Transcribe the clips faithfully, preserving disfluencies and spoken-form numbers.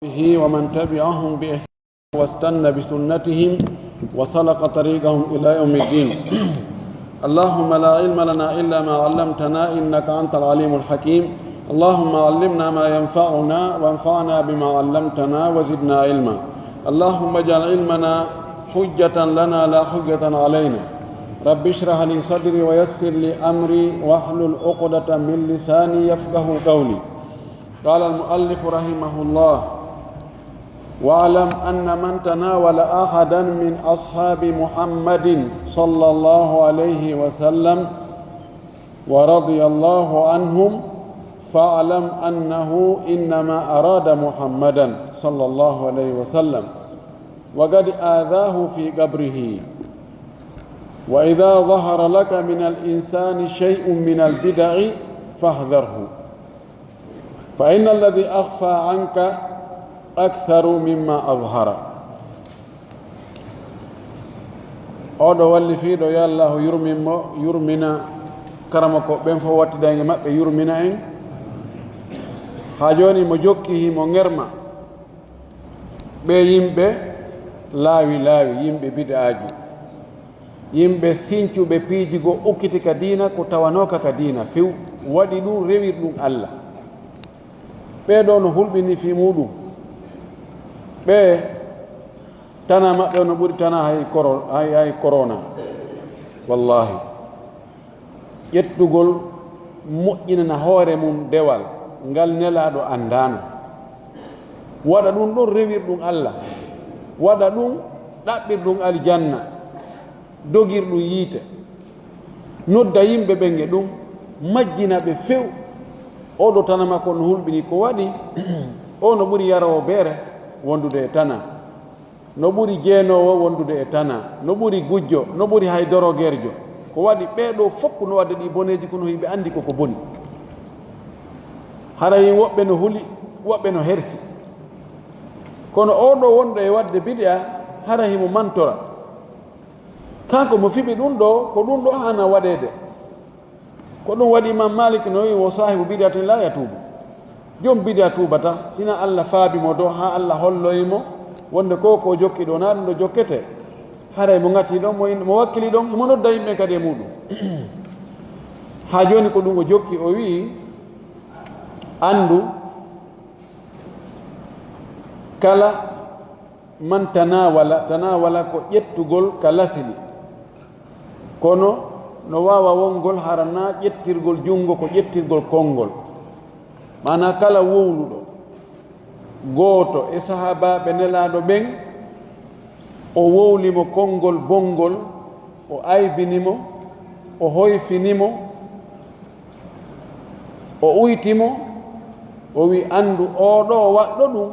به ومن تبعهم بإحسان واستن بسنتهم وسلك طريقهم إلى يوم الدين. اللهم لا علم لنا إلا ما علمتنا إنك أنت العليم الحكيم. اللهم علمنا ما ينفعنا وانفعنا بما علمتنا وزدنا علما. اللهم اجعل علمنا حجة لنا لا حجة علينا. رب اشرح لي صدري ويسر لي أمري واحلل عقدة من لساني يفقه قولي. قال المؤلف رحمه الله: واعلم أن من تناول أحدا من أصحاب محمد صلى الله عليه وسلم ورضي الله عنهم فاعلم أنه إنما أراد محمدا صلى الله عليه وسلم وقد آذاه في قبره. وإذا ظهر لك من الإنسان شيء من البدع فاحذره، فإن الذي أخفى عنك أكثر مما أظهر. Oɗo wallifiiɗo, yo Allahu yurmin mo, yurmina karamoko ɓen fof, wattidayge maɓɓe yurmina en. Haa jooni mo jokki himo ŋerma ɓe yimɓe laawi laawi, yimɓe bid'aaji, yimɓe sincuɓe piiji goo ukkiti ka diina, ko tawanooka ka diina few, waɗi ɗum rewir ɗum Allah. Ɓee ɗoo no hulɓini fii muuɗum. Ɓee tana maɓɓe no ɓuri tana hay koro-, hay, hay korona. Wallaahi. Ƴettugol moƴƴinana hoore mum dewal ngal Nelaaɗo anndaano. Waɗa ɗum ɗon rewir ɗum Allah. Waɗa ɗum ɗaɓɓir ɗum aljanna. Dogir ɗum yiite. Nodda yimɓe ɓen e ɗum, majjina ɓe few. Oɗo tana makko no hulɓini ko waɗi, o no ɓuri yaroowo beere wondude e tana, no ɓuri jeenoowo wondude e tana, no ɓuri gujjo, no ɓuri hay dorogerjo. Ko waɗi ɓee ɗoo fof no waɗde ɗi boneeji, kono hiɓe anndi koko boni. Haray woɓɓe no huli, woɓɓe no hersi. Kono oo ɗoo wonɗo e waɗde bid'a, hara himo mantora. Kanko mo fiɓi ɗum ɗoo, ko ɗum ɗoo haana waɗeede. Ko ɗum waɗi Imam Malik no wi'i: "Wo saahibu bid'atin la yatuubu." Joom bid'a tuubata, sina Allah faabi mo ɗoo, haa Allah holloyi mo wonde ko ko jokki ɗoo, na ɗum ɗoo jokkete. Haray mo ŋati ɗon, mo in-, mo wakkili ɗon, mo nodda yimɓe kadi e muuɗum. Haa jooni ko ɗum o jokki, o wi'i: "Anndu, kala man tanawala, tanawala ko ƴettugol ka lasili. Kono no waawa wongol hara na ƴettirgol junngo ko ƴettirgol konngol. Maanaa kala wowluɗo gooto e sahaabaaɓe Nelaaɗo ɓen, o wowli mo konngol bonngol, o aybini mo, o hoyfini mo, o uyti mo, o wi'i, 'Anndu, oo ɗoo waɗɗo ɗum,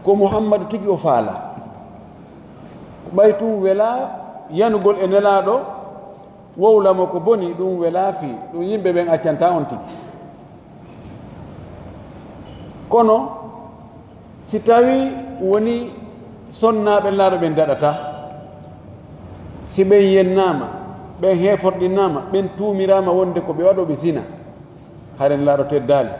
ko Muhammadu tigi o faalaa. Ɓay tun welaa yanugol e Nelaaɗo, wowla mo ko boni, ɗum welaa fii, ɗum yimɓe ɓen accantaa on tigi.'" Kono si tawii wonii sonnaaɓe Nelaaɗo ɓen daɗataa, si ɓen yennaama, ɓen heeforɗinaama, ɓen tuumiraama wonde ko ɓe waɗooɓe zina, hare Nelaaɗo teddaali.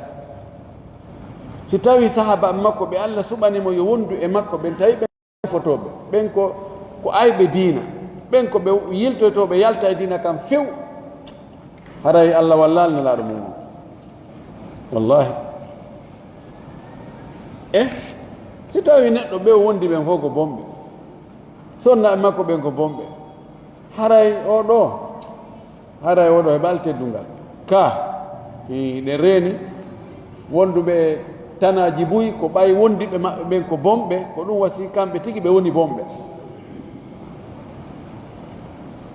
Si tawii sahaabaaɓe makko ɓe Allah suɓani mo yo wondu e makko ɓen, tawi ɓen fotooɓe, ɓen ko, ko ayɓe diina, ɓen ko ɓe yiltoytooɓe yalta e diina kan few, haray Allah wallaali Nelaaɗo mum on. Wallaahi. E si tawii neɗɗo ɓe wondi ɓen fof ko bonɓe, sonnaaɓe makko ɓen ko bonɓe, haray oo ɗoo, haray oo ɗoo heɓaali teddungal. Ka, hiɗen reeni wonduɓe e tanaaji buy, ko ɓay wondiɓe maɓɓe ɓen ko bonɓe, ko ɗum wasi kamɓe tigi ɓe woni bonɓe.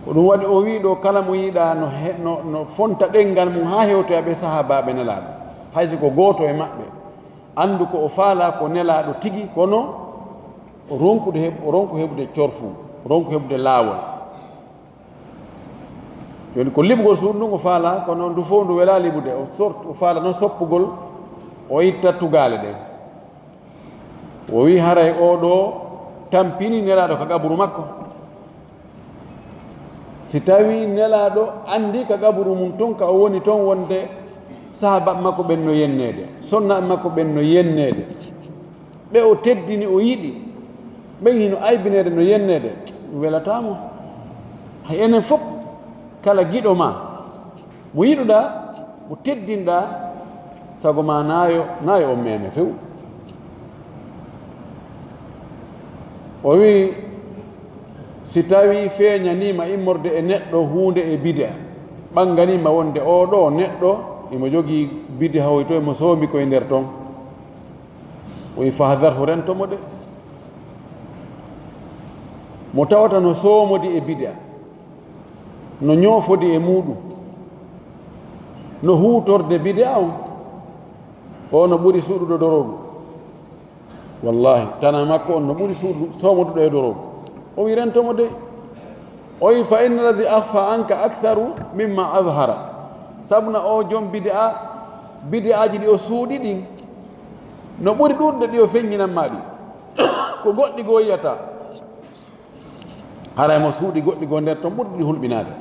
Ko ɗum waɗi o wi'i ɗoo, kala mo yiɗaa no he-, no, no fonta ɗenngal mum haa hewtoya ɓe sahaabaaɓe Nelaaɗo, hay si ko gooto e maɓɓe, anndu ko o faalaa ko Nelaaɗo tigi, kono o ronkude heɓ-, o ronku heɓude corfu, o ronku heɓude laawol. Jooni ko liɓugol suudu ndun o faalaa, kono ndu fow ndu welaa liɓude, o sort-, o faalaa non soppugol, o itta tugaale ɗen. O wi'i haray oo ɗoo tampini Nelaaɗo ka qaburu makko. Si tawii Nelaaɗo anndi ka qaburu mum ton, ka o woni ton, wonde sahaabaaɓe makko ɓen no yenneede, sonnaaɓe makko ɓen no yenneede, Ɓe o teddini, o yiɗi, ɓen hino aybineede, no yenneede, ɗum welataa mo. Hay enen fof, kala giɗo ma, mo yiɗuɗaa, mo teddinɗaa, sago ma naayo, naayo on meme few. O wi'i, si tawii feeñaniima immorde e neɗɗo huunde e bid'a, ɓannganiima wonde oo ɗoo neɗɗo imo jogii bid'a, hoyto imo soomi koye nder ton. O wi'i, "Fahdharhu, rento mo de." Mo tawata no soomodi e bid'a, no ñoofodi e muuɗum, no huutorde bid'a on, o no ɓuri suuɗuɗo dorogu. Wallahi, tana makko on no ɓuri suuɗu-, soomoduɗo e dorogu. O wi'i, "Rento mo de." O wi'i, "Fa inna alladhi akhfa anka aktharu mimma azhara." Sabuna o jom bid'a, bid'aaji ɗi o suuɗi ɗin, no ɓuri ɗuuɗude ɗi o feññinan ma ɗi. Ko goɗɗi goo yiyata. Haray mo suuɗi goɗɗi goo nder ton ɓurɗi ɗi hulɓinaade.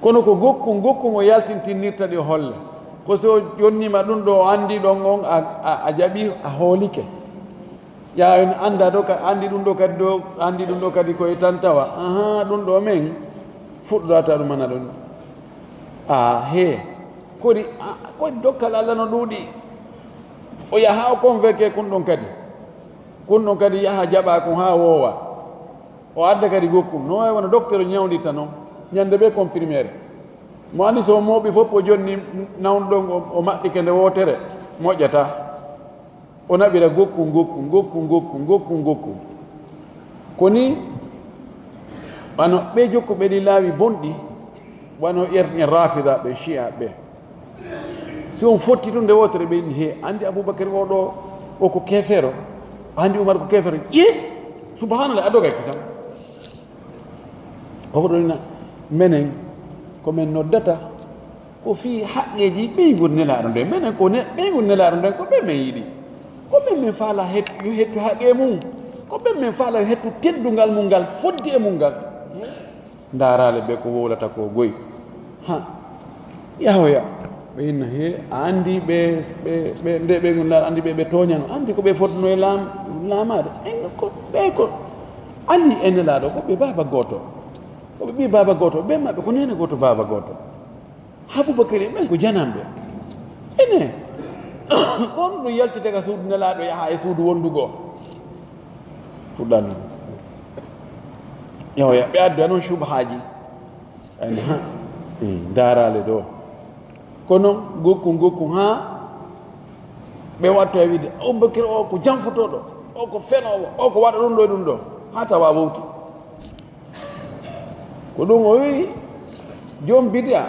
Kono ko gokkun, gokkun o yaltintinnirta ɗi o holla. Ko si o yonniima ɗum ɗo o anndi ɗon on, a, a, a jaɓi, a hoolike. Yaa en annda ɗo ka, anndi ɗum ɗo kadi ɗo, anndi ɗum ɗo kadi ko e tan tawa. Ahaa, ɗum ɗo men fuɗɗorata ɗum ana ɗon. A, he. Kodi, a, kodi dokkal Alla no ɗuuɗi? O yaha o convoqué kun ɗon kadi. Kun ɗon kadi yaha jaɓa kun haa woowa. O adda kadi gokkun. No waawi wona docteur ñawnditta non. Ñande ɓe comprimére. Mo anndi so o mooɓi fof o jonni nawnuɗon o, o maɓɓike nde wootere, moƴƴata. O naɓira gokkun, gokkun, gokkun, gokkun, gokkun, gokkun. Ko ni, wano ɓe jokkuɓe ɗi laawi bonɗi, wano er-, en Rafida ɓe, Shia ɓe. Si on fotti tun nde wootere, ɓe inni, "He, anndi Abubakar o ɗo, o ko keefeero, anndi Umar ko keefeero." Ye! Subhanallah, a dogay kisan. O ko ɗon na, menen, ko men noddata, ko fii haqqeeji ɓeyngu Nelaaɗo nden. Menen ko ne-, ɓeyngu Nelaaɗo nden, ko ɓen men yiɗi. Ko ɓen men faala het-, yo hettu haqqe mum. Ko ɓen men faala yo hettu teddungal mum ngal, fodde e mum ngal. Ndaaraale ɓe ko wowlata ko goy. Ha. Yahoya. Ɓe inna he, a anndi ɓe, ɓe, ɓe, nde ɓe ngonɗaa, anndi ɓe, ɓe tooñano. Anndi ko ɓe fotno e laam-, laamaade. En ko, ɓe ko Ali e Nelaaɗo, ko ɓe baaba gooto. Ko ɓe ɓii baaba gooto, ɓe maɓɓe ko neene gooto, baaba gooto. Abubakari, ɓen ko jananɓe. Ene, ko on ɗum yaltete ka suudu Nelaaɗo, yaha e suudu wondu goo. Fuɗɗan. Yo, ya, ɓe adda noon subhaaji. En, ha, eh, ndaaraale ɗo. Kono gokku, gokku, ha, ɓe watto e wiide, Abubakar o ko janfotooɗo, o ko fenoowo, o ko waɗa ɗum ɗo e ɗum ɗo. Ha tawa wowti. Ko ɗum o wi'i, joom bid'a,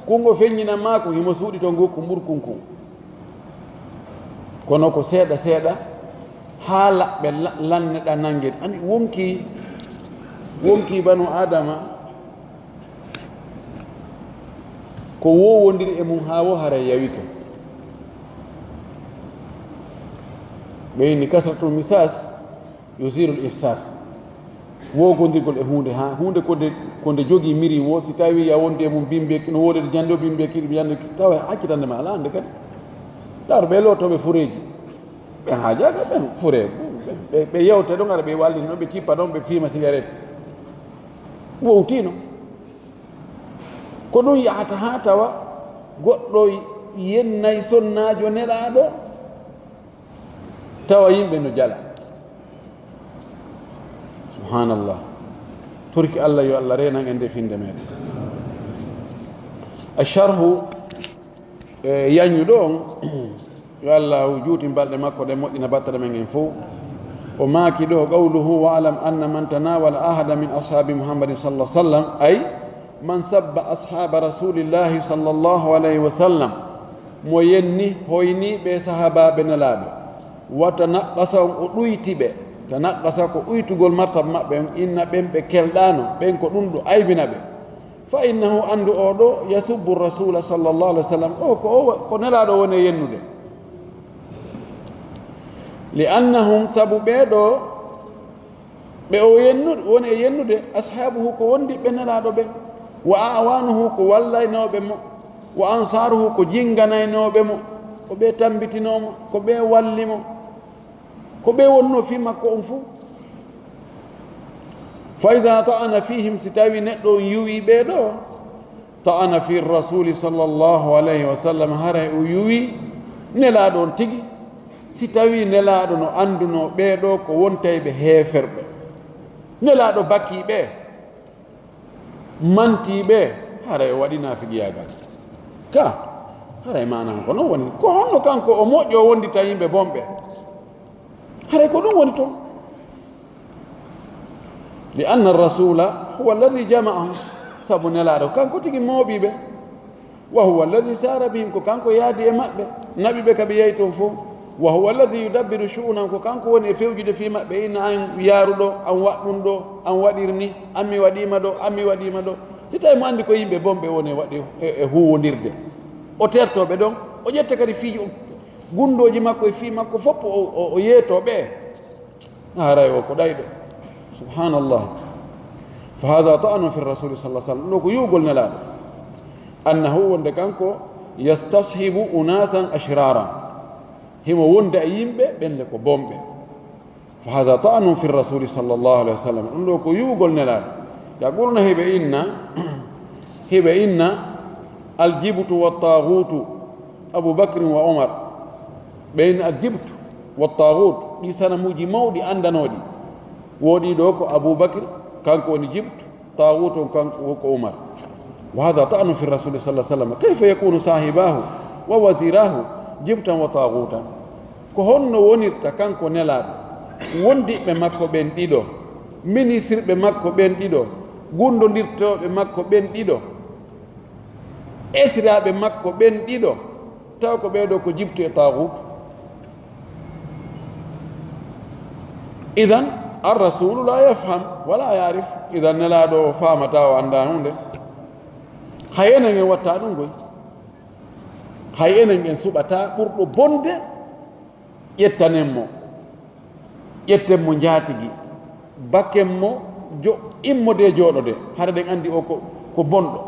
kun o feññinan maa ko himo suuɗi to ngokku mburkun kun. Kono ko seeɗa seeɗa, haa laɓɓe la-, lanne ɗa nannge. Anndi wonkii, wonkii banu Aadama, ko wowondiri e mum haa wo haray yawike. Ɓe inni kasratul misas, yusirul ihsas. Wogondirgol e huunde, haa huunde ko nde, ko nde jogii miri wo, si tawi ya wonde e mum bimbe, no wodede jannde o bimbe kiɗi, jannde ki-, tawa accitande ma alaa hannde kadi. Laaro ɓe lootooɓe fureeji. Ɓe haajaaka ɓen fure, ɓe, ɓe, ɓe yewte ɗo, ngara ɓe wallini ɗo, ɓe cippa ɗon, ɓe fiima sigaret. Wowtiino. Ko ɗum yahata haa tawa goɗɗo yennay sonnaajo Nelaaɗo, tawa yimɓe no jala. Subhanallah. Torki Allah, yo Allah reenan en nde finde meɗen. A sharhu, e, yaññuɗo on, yo Allah juutin balɗe makko ɗen, moƴƴina battane men en fow. O maaki ɗo, qawluhu, "Wa'lam anna man tanawala ahada min ashabi Muhammadin sallallahu alaihi wasallam," ay, "Man sabba ashaba Rasulillahi sallallahu alaihi wasallam," mo yenni, hoyni ɓe sahabaaɓe Nelaaɓe. "Wa tanaqqasa," on o ɗuyti ɓe. Tanaqqasa ko uytugol martab maɓɓe on, inna ɓen ɓe kelɗaano, ɓen ko ɗum ɗo aybina ɓe. "Fa innahu," anndu oo ɗo, "yasubbu Rasula sallallahu alaihi wasallam," o ko, o, ko Nelaaɗo woni e yennude. "Li annahum," sabu ɓee ɗo, ɓe o yennu-, woni e yennude, "ashaabuhu," ko wondiɓɓe Nelaaɗo ɓe, "wa a'waanuhu," ko wallaynooɓe mo, "wa ansaaruhu," ko jinnganaynooɓe mo, ko ɓe tambitinoo mo, ko ɓe walli mo. Ko ɓe wonno fii makko on fuu. Fa iza ta'ana fihim, si tawi neɗɗo on yuwi ɓee ɗoo, ta'ana fi rasuli sallallahu alayhi wa sallam, haray o yuwi Nelaaɗo on tigi. Si tawi Nelaaɗo no anndunoo ɓee ɗoo ko wontayɓe heeferɓe, Nelaaɗo bakii ɓe, mantii ɓe, haray o waɗi naafigiyaagal. Ka, haray maanaa ko non woni. Ko honno kanko o moƴƴo wondita yimɓe bonɓe? Haray ko ɗum woni ton. Li anna rasula huwa alladi jama'ahum, sabu Nelaaɗo kanko tigi mooɓii ɓe. Wa huwa alladi sara bihim, ko kanko yaadi e maɓɓe, naɓi ɓe ka ɓe yahi ton fow. Wa huwa alladi yudabbiru shu'unahum, ko kanko woni e fewjude fii maɓɓe, inna an yaaru ɗoo, an waɗ ɗum ɗoo, an waɗir ni, an mi waɗiima ɗoo, an mi waɗiima ɗoo. Si tawi mo anndi ko yimɓe bonɓe woni e waɗde e, e huuwondirde, o tertoo ɓe ɗon, o ƴetta kadi fiiji o, gunndooji makko e fii makko fof o, o, o yeetoo ɓe. Haray o ko ɗayɗo. Subhanallah. Fa hada ta'nun fi rasuli sallallahu alaihi wasallam. Ɗo ko yuugol Nelaaɗo. Annahu, wonde kanko, yastashibu unasan ashraran. Himo wonde e yimɓe ɓen le ko bonɓe. Fa hada ta'nun fi rasuli sallallahu alaihi wasallam. Ɗum ɗo ko yuugol Nelaaɗo. Yaquluna, hiɓe inna, hiɓe inna, aljibtu wa taghutu, Abu Bakrin wa Umar. Ɓe inna aljibtu wa taghut, ɗi sanamuuji mawɗi anndanooɗi. Woɗi ɗo ko Abu Bakr, kanko woni jibtu, taghut on kanko ko Umar. Wa hadha ta'nu fi rasuli sallallahu alaihi wasallam. Kayfa yakunu sahibahu wa wazirahu jibtan wa taghutan? Ko honno wonirta kanko Nelaaɗo, wondiɓɓe makko ɓen ɗiɗo, ministirɓe makko ɓen ɗiɗo, gundondirtooɓe makko ɓen ɗiɗo, esiraaɓe makko ɓen ɗiɗo, taw ko ɓee ɗoo ko jibtu e taaguut? Idan, ar rasulu la yafham wala yarif. Idan, Nelaaɗo o faamataa, o anndaa huunde. Hay enen en watta ɗum koy. Hay enen en suɓataa ɓurɗo bonde, ƴettanen mo. Ƴetten mo njaatigi, baken mo jo-, immode jooɗode. Hara ɗen anndi o ko, ko bonɗo,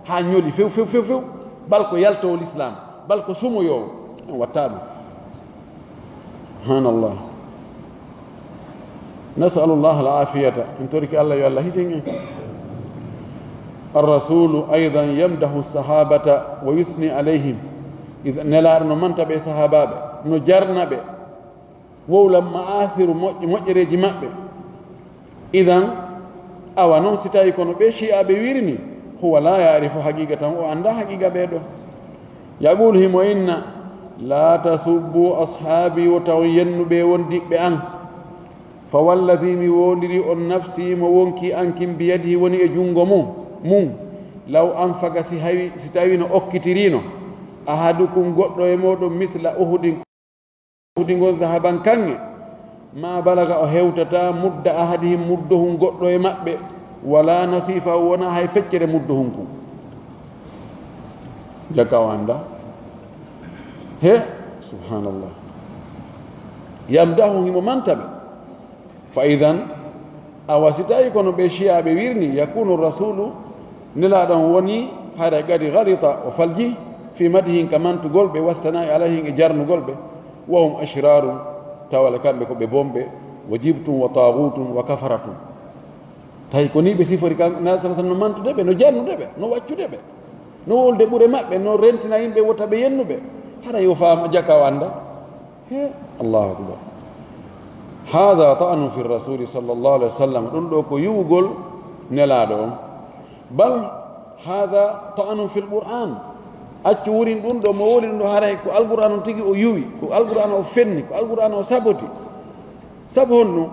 haa ñoli few, few, few, few. Bal ko yaltoowo lislaam, bal ko sumoyoowo. En watta ɗum. Subhanallah. Nasalullah al afiyata. En toriki Allah, yo Allah hisin en. Ar rasulu aydan yamdahu sahabata wa yuthni alayhim. Ida-, Nelaaɗo no manta ɓe sahaabaaɓe, no jarna ɓe. Wowla ma'athiru moƴƴ-, moƴƴereeji maɓɓe. Idan, awa non, si tawi kono ɓe shi'aaɓe wiiri ni, huwa la ya'rifu haqiqatan, o anndaa haqiqa ɓee ɗoo. Yaqulu, himo inna, la tasubbu ashaabi, wota on yennu ɓe wondiɓɓe an. Fa walladhi, mi wondiri on nafsi, mo wonki an kin biyadihi, woni e junngo mum, mum. Law anfaqa, si hawi, si tawi no okkitirino, ahadukum, goɗɗo e mooɗon, mithla Uhudin, Uhudi ngon zahaban kaŋŋe, ma balaga, o hewtata mudda ahadihim, muddohun goɗɗo e maɓɓe, wala nasifa, wona hay feccere muddohun kun. Jaka o annda. He, subhanallah. Yamdahu, himo manta ɓe. Fa idan, awa si tawi kono ɓe shi'aaɓe wirni, yakunu rasulu, Nelaaɗo on woni, hara qad ghalita, o falji, fi madhihim, ka mantugol ɓe, wa thana'i alayhim, e jarnugol ɓe, wa hum ashrarun, tawale kamɓe ko ɓe bonɓe, wa jibtun wa taghutun wa kafaratun. Tawi ko ni ɓe sifori kan, Nelaaɗo sallallahu alaihi wasallam, no mantude ɓe, no jarnude ɓe, no waccude ɓe, no wolde ɓure maɓɓe, no rentina yimɓe wota ɓe yennu ɓe. Hara yo faama, jaka o annda. He, Allahu akbar. Hada ta'nun fi rasuli sallallahu alaihi wasallam. Ɗum ɗo ko yuwugol Nelaaɗo on. Bal hada ta'nun fil Qur'an. Accu wurin ɗum ɗo, mo woni ɗum ɗo, haray ko Alqur'an on tigi o yuwi, ko Alqur'an o fenni, ko Alqur'an o saboti. Sabu honno?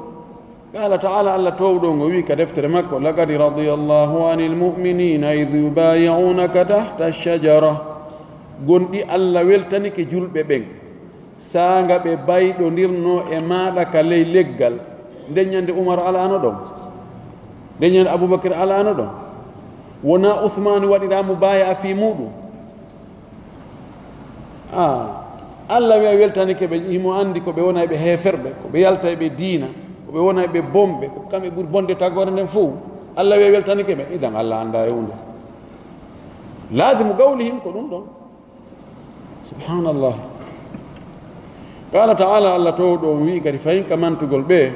Qala ta'ala, Allah toowɗo ngo wi'i ka deftere makko, laqad radiyallahu anil mu'minina idh yubayi'unaka tahta ash-shajara. Gonɗi Allah weltanike julɓe ɓen, saanga ɓe bayɗondirno e maaɗa ka ley leggal. Nden ñande Umar alaano ɗon? Nden ñande Abubakar alaano ɗon? Wona Usmaanu waɗiraa mubaaya'a fii muuɗum? Ah, Allah wi'a weltanike ɓe, himo anndi ko ɓe wona ɓe heeferɓe, ko ɓe yalta e ɓe diina, ko ɓe wona ɓe bonɓe, ko kamɓe ɓuri bonde tagoore nden fow. Allah wi'a weltanike ɓe, idan Allah annda e huunde. Lazimu qawlihim ko ɗum ɗon. Subhanallah. Qala taala, Allah towɗo on wi'i kadi fahin ka mantugol ɓe,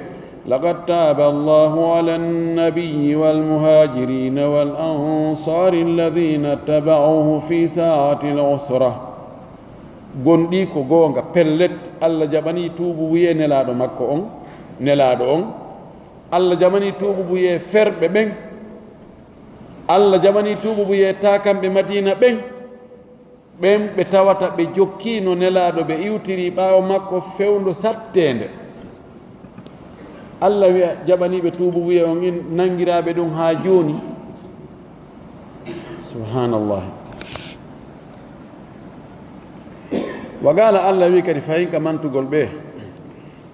laqad taba allahu ala annabiyi walmuhajirina wal ansari alladina tabauhu fi saati al usra. Gonɗi ko goonga, pellet, Allah jaɓani tuubu wiye nelaaɗo makko on, nelaaɗo on. Allah jaɓani tuubu wiye ferɓe ɓen. Allah jaɓani tuubu wiye taakamɓe Madiina ɓen. Ɓen ɓe tawata ɓe jokkiino nelaaɗo, ɓe iwtiri ɓaawo makko fewndo satteende. Allah wiya jaɓaniiɓe tuubu wiye on in nanngiraaɓe ɗum haa jooni. Subhanallah. Wa qala, Allah wi kadi fahin ka mantugol ɓe,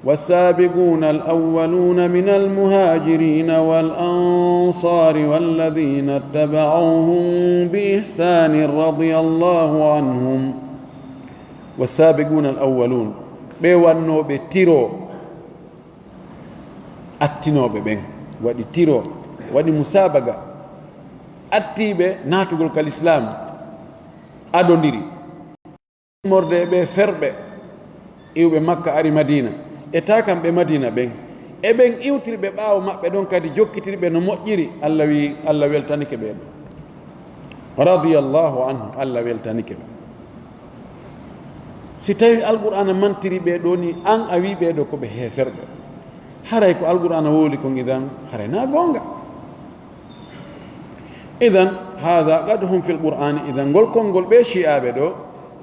والسابقون الأولون من المهاجرين والأنصار والذين اتبعوهم بإحسان رضي الله عنهم. والسابقون الأولون, ɓe wannooɓe tiro, attinooɓe ɓen, waɗi tiro, waɗi musaabaga, attiiɓe naatugol ka lislaam, adondiri. Immorde e ɓee ferɓe iwɓe Makka ari Madiina, e taakamɓe Madiina ɓen, e ɓen iwtirɓe ɓaawo maɓɓe ɗon kadi, jokkitirɓe no moƴƴiri, Allah wi, Allah weltanike ɓee ɗon. Radiyallahu anhu, Allah weltanike ɓe. Si tawi Alqur'aana mantiri ɓee ɗoo ni, an a wi ɓee ɗoo ko ɓe heeferɓe. Haray ko Alqur'aana wowli kon, idan haray na goonga. Idan, hada qadhun fil Qur'ani, idan ngol konngol ɓee Shi'aaɓe ɗoo,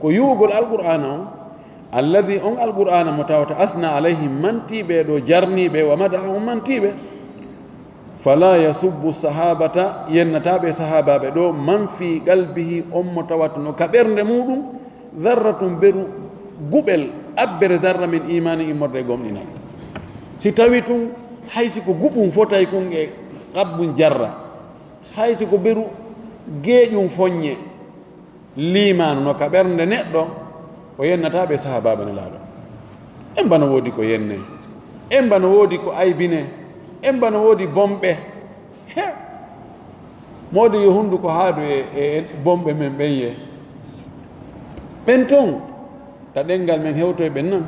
ko yuwugol Alqur'aana on, alladhi, on Alqur'aana mo tawata athna alayhim, mantii ɓee ɗoo, jarnii ɓe, wa madahahum, mantii ɓe. Fala yasubbu sahabata, yennataa ɓe sahaabaaɓe ɗoo, man fi qalbihi, on mo tawata no ka ɓernde muuɗum, dharratun, beru guɓel, abbere dharra min imani, immorde e gomɗinal. Si tawi tun, hay si ko guɓum fotay kun e qabbun jarra, hay si ko beru geeƴum foññe, liimaanu no ka ɓernde neɗɗo, o yennataa ɓe sahaabaaɓe Nelaaɗo. Emba no woodi ko yenne, emba no woodi ko aybine, emba no woodi bomɓe. He! Moodi yo hunnduko haadu e, e, e bomɓe men ɓen ye. Ɓen ton, ta ɗenngal men hewtoy ɓen nan.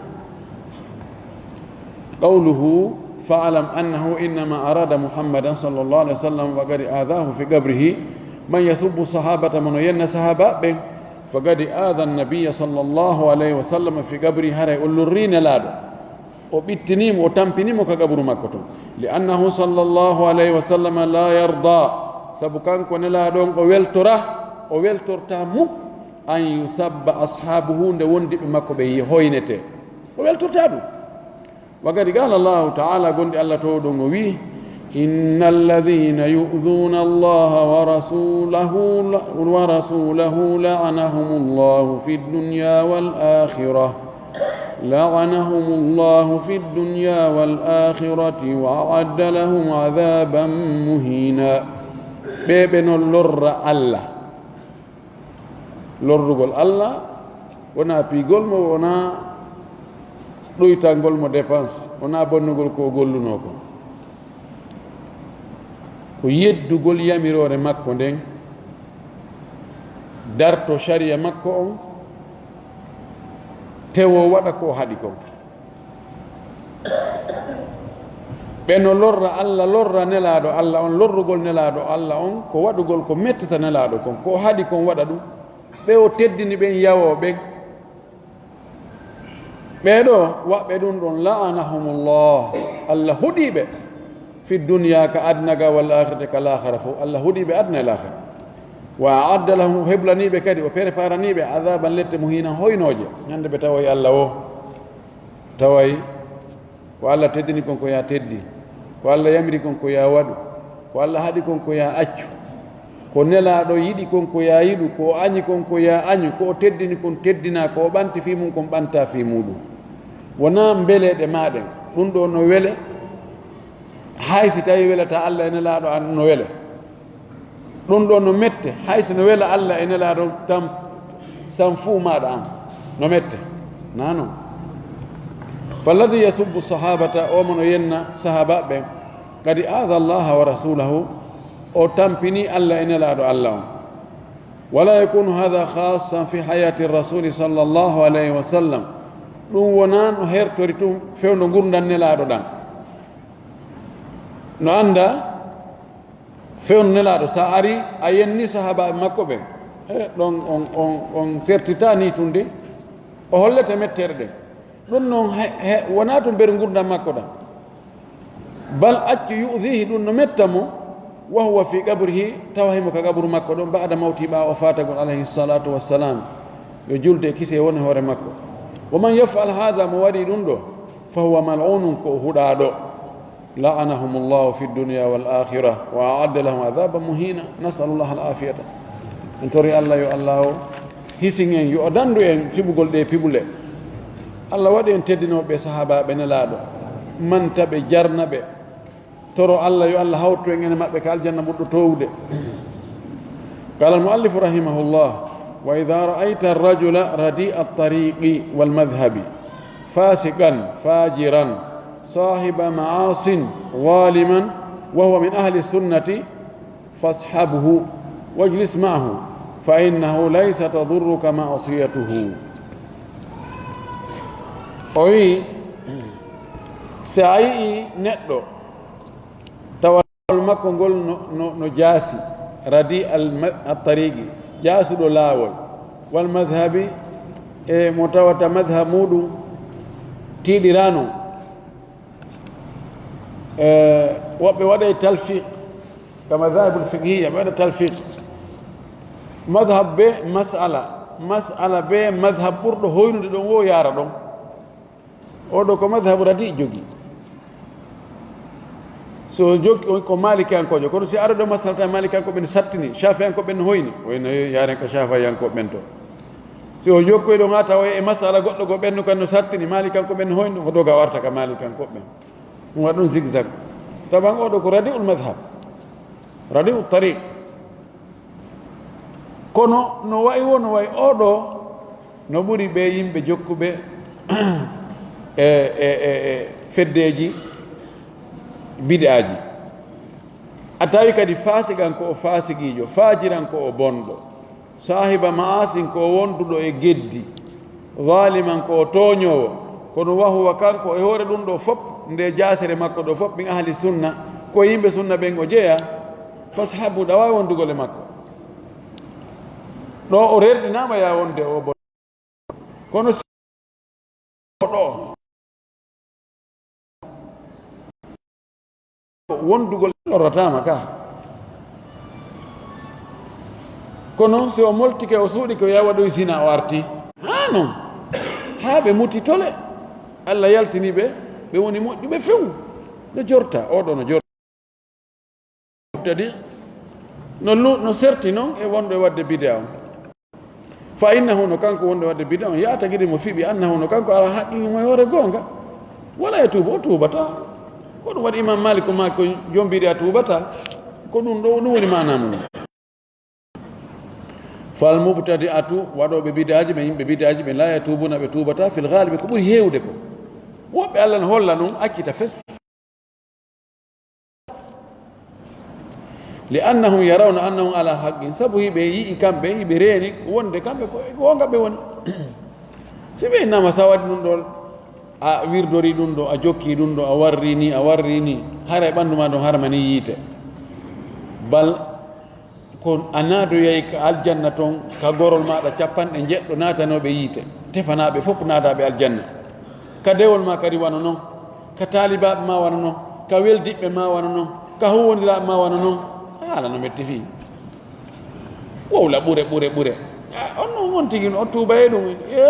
Qawluhu, fa'lam annahu innama arada Muhammadan sallallahu alayhi wa sallam wa qad adhahu fi qabrihi. Man yasubbu sahabata, mo no yenna sahaaba ɓen, faqad adha an-nabiyya sallallahu alayhi wa sallam fi qabrihi, haray o lorri Nelaaɗo. O ɓittini mo, o tampini mo ka qaburu makko ton. Li annahu sallallahu alayhi wa sallam la yarda, sabu kanko Nelaaɗo on o weltora, o weltorta muk an yusabba ashabuhu, nde wondiɓe makko ɓe hoynete. O weltorta ɗum. Wa qad qala Allahu ta'ala, gonɗi Allah towɗo ngo wi, inna alladhina yu'dhuna Allaha wa rasulahu, wa rasulahu la'anahumullahu fid dunya wal akhirah. لعنهم الله في الدنيا والآخرة وأعد لهم عذابا مهينا. Ɓee ɓe no lorra Allah. Lorrugol Allah wonaa piigol mo, wonaa ɗoytangol mo dépense, wonaa bonnugol ko o gollunoo kon. Ko yeddugol yamiroore makko nden, darto sariya makko on, tewo waɗa ko o haɗi kon. Ɓe no lorra Allah, lorra Nelaaɗo Allah on, lorrugol Nelaaɗo Allah on, ko waɗugol ko mettata Nelaaɗo kon, ko o haɗi kon waɗa ɗum. Ɓe o teddini ɓen, yawoo ɓen. Ɓee ɗoo waɗɓe ɗum ɗon, la'anahumullah, Allah huɗii ɓe, fi dunya, ka aduna ga, wal akhirati, ka laakhara fof, Allah huɗii ɓe aduna e laakhara. Wa a'adda lahum, o heblanii ɓe kadi, o préparanii ɓe, adhaban, lette, muhinan, hoynooje, ñande ɓe tawoy Allah o, taway ko Allah teddini kon ko yaa teddi, ko Allah yamiri kon ko yaa waɗu, ko Allah haɗi kon ko yaa accu, ko Nelaaɗo yiɗi kon ko yaa yiɗu, ko o añi kon ko yaa añu, ko o teddini kon teddinaa, ko o ɓanti fii mum kon ɓantaa fii muuɗum. Wonaa mbeleeɗe maa ɗen, ɗum ɗoo no wele, hay si tawii welataa Allah e Nelaaɗo an no wele. Ɗum ɗoo no mette, hay si no wela Allah e Nelaaɗo tan, san fuu maaɗa an, no mette. Naa non. Falladi yasubbu sahabata, o mo no yenna sahaaba ɓen, kadi aada Allaha wa rasulahu, o tampini Allah e Nelaaɗo Allah on. Wala yakunu hadha khassan fi hayati rasuli sallallahu alayhi wa sallam. Ɗum wonaa no hertori tun fewndo ngurndan Nelaaɗo ɗan. No annda fewndo Nelaaɗo, sa ari a yenni sahaabaaɓe makko ɓen, he, ɗon on, on, on sertitaa nii tun de, o hollete mettere ɗen. Ɗum non he, he, wonaa tun ber ngurndan makko ɗan. Bal accu yu'dhihi, ɗum no metta mo, wa huwa fi qabrihi, tawa himo ka qaburu makko ɗon, ba'da mawtihi, ɓaawo faatagol, alayhi salatu wassalam. Yo julde e kise woni hoore makko. Wa man yaf'al hadha, mo waɗi ɗum ɗo, fa huwa mal'unun, ko o huɗaaɗo. La'anahumullahu fi dunya wal akhirah, wa a'adda lahum adhaban muhina. Nas'alullaha al afiyata. En tori Allah yo Allah o hisin en, yo o dandu en fiɓugol ɗe piɓule. Allah waɗi en teddinooɓe sahaabaaɓe Nelaaɗo, manta ɓe, jarna ɓe. Toro Allah yo Allah hawtu en ene maɓɓe ka aljanna ɓurɗo toowude. قال المؤلف رحمه الله: وإذا رأيت الرجل رديء الطريق والمذهب فاسقا فاجرا صاحب معاص ظالما وهو من أهل السنة فاصحبه واجلس معه فإنه ليس تضرك معصيته. O wi'i, si a yi'ii neɗɗo tawa laawol makko ngol no, no, no jaasi, radi al ma-, al tariqi, jaasuɗo laawol, wal madhabi, e mo tawata madhab muɗum tiiɗiraano, e woɓɓe waɗay talfiq, ka madhahibul fiqhiyya, ɓe waɗa talfiq. Madhab be mas'ala, mas'ala be madhab ɓurɗo hoynude ɗon wo yaara ɗon. O ɗo ko madhabu radi jogi. So o jokki, on ko malikiyankoojo, kono si aroɗo masala tawi malikiyankooɓe ne sattini, shafiyankooɓe ne hoyni, o ene yaaren ka shafiyankooɓe ɓen to. Si o jokkoy ɗon, ha tawa e masala goɗɗo go ɓennu kan no sattini, malikiyankooɓe ne hoyni, o doga warta ka malikiyankooɓe ɓen. Ɗum waɗa ɗum zigzag. Taban oɗo ko radi'ul madhab, radi'u tariq. Kono no wayi wo, no wayi oɗo, no ɓuri ɓe yimɓe jokkuɓe e, e, e, e feddeeji bid'aaji. A tawi kadi faasiqan ko o faasiqiijo, faajiran ko o bonɗo, saahiba ma'asin ko o wonduɗo e geddi, zaliman ko o tooñoowo, kono wa huwa kanko e hoore ɗum ɗo fop, nde jaasere makko ɗo fop, min ahli sunna, ko yimɓe sunna ɓen o jeya, fashabu, ɗa waawi wondugol e makko. Ɗo o rerɗinaama ya wonde o bo-, kono si o ɗo wondugol lorrataama ka. Kono si o moltike, o suuɗike, o yaha waɗoy zina, o arti. Haa non. Haa ɓe muti tole. Allah yaltini ɓe, ɓe woni moƴƴuɓe few. No jorta, oɗo no jorta. Mubtadi, no lu-, no serti non e wonɗo e waɗde bid'a on. Fa innahu, no kanko wonɗo waɗde bid'a on, ya'taqidu, mo fiɓi, annahu, no kanko ala haqqin, mo e hoore goonga. Wala yatuubu, o tuubataa. Ko ɗum waɗi Imam Malik ko maa ko joom bid'a tuubataa. Ko ɗum ɗo, ɗum woni maana mum. Fal mubtadi'atu, waɗooɓe bid'aaji ɓe, yimɓe bid'aaji ɓe, la yatuubuna, ɓe tuubataa, fil ghaalibi, ko ɓuri heewde ko. Woɓɓe Allah no holla ɗum, accita fes. Li annahum yarawna annahum ala haqqin, sabu hiɓe yi'i kamɓe, hiɓe reeni wonde kamɓe ko e goonga ɓe woni. Si ɓe innama sa waɗi ɗum ɗo, a wirdori ɗum ɗo, a jokki ɗum ɗo, a warri ni, a warri ni, haray ɓanndu ma ɗon harmani yiite. Bal ko a naadoyay ka aljanna ton, ka gorol maaɗa capanɗe njeɗɗo naatanooɓe yiite, tefanaaɓe fof naataaɓe aljanna. Ka dewol ma kadi wano non, ka taalibaaɓe ma wano non, ka weldiɓɓe ma wano non, ka huwondiraaɓe ma wano non. Haala no metti fii. Wowla ɓure, ɓure, ɓure. A, on non on tigi no tuuba e ɗum. E,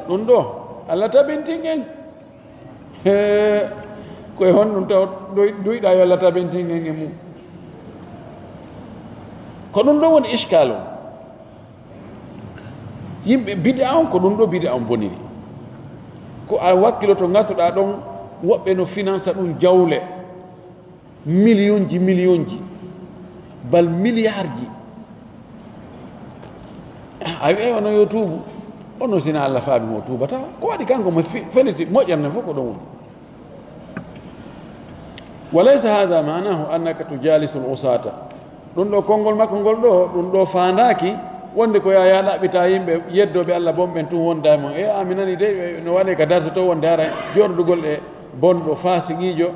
ɗum ɗo, Allah tabintin en. Hee, koye honɗum taw doy-, duyɗa yo Allah tabintin en e mum? Ko ɗum ɗo woni iskal on. Yimɓe bid'a on, ko ɗum ɗo bid'a on boniri. Ko a wakkiloto ngasuɗa ɗon, woɓɓe no finansa ɗum jawle. Millionji, millionji, bal milliardji. A wi'ay ono yo tuubu. Ono sina Allah faabi mo tuubata. Ko waɗi kanko mo fi-, feliti moƴƴere nden fof ko ɗon woni. Wa laysa hadha ma'nahu annaka tujalisul usata. Ɗum ɗo konngol makko ngol ɗo, ɗum ɗo faandaaki Wonde ko yaa, yaa ɗaɓɓita yimɓe yeddooɓe Allah bonɓen tun wonda e mon. E, a mi nani de, no waɗe ka darso to wonde hara joɗodugol e bonɗo faasiqiijo,